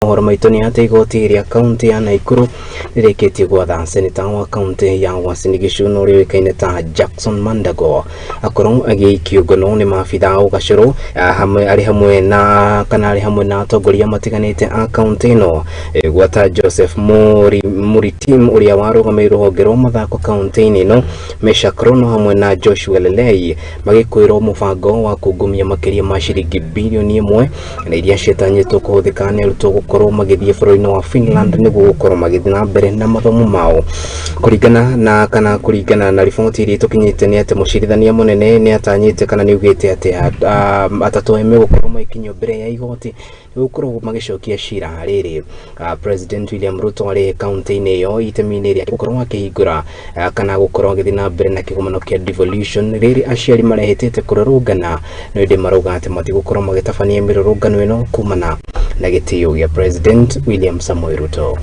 Mohoro maitũ nĩ atĩ igoti rĩa kaunti ya Naikuru rĩrĩkĩtie gwatha seneta wa kaunti ya Uasin Gishu na ũrĩa ũĩkaine ta Jackson Mandago akorwo agĩikio ngono nĩ maabitha a ũgacũrũ hamwe arĩ hamwe na kana arĩ hamwe na atongoria matiganĩte a kaunti ĩno, gwata Joseph Muritim ũrĩa warũgamĩrĩire rũhonge rwa mathako kaunti-inĩ ĩno, Meshack Rono hamwe na Joshua Lelei magĩkwĩrwo mũbango wa kungumia makĩria ma ciringi bilioni 1 na iria ciatanyĩtwo kũhũthĩka nĩ arutwo gũkorwo magĩthiĩ bũrũri-inĩ wa Finland nĩguo gũkorwo magĩthiĩ na mbere na mathomo mao. Kũringana na kana kũringana na riboti iria itũkinyĩte nĩ atĩ mũcirithania mũnene nĩ atanyĩte kana nĩ augĩte atĩ atatũ aya megũkorwo magĩkinyio mbere ya igoti gũkorwo magĩcokia cira rĩrĩ President William Ruto arĩ kaunti-inĩ ĩyo itemi-inĩ rĩa gũkorwo akĩhingũra kana gũkorwo agĩthiĩ na mbere na kĩgomano kĩa devolution. Rĩrĩ aciari marehĩtĩte kũrũrũngana, no ĩndĩ marauga atĩ matigũkorwo magĩtabania mĩrũrũngano ĩno kumana na gĩtĩo gĩa President William Samoei Ruto.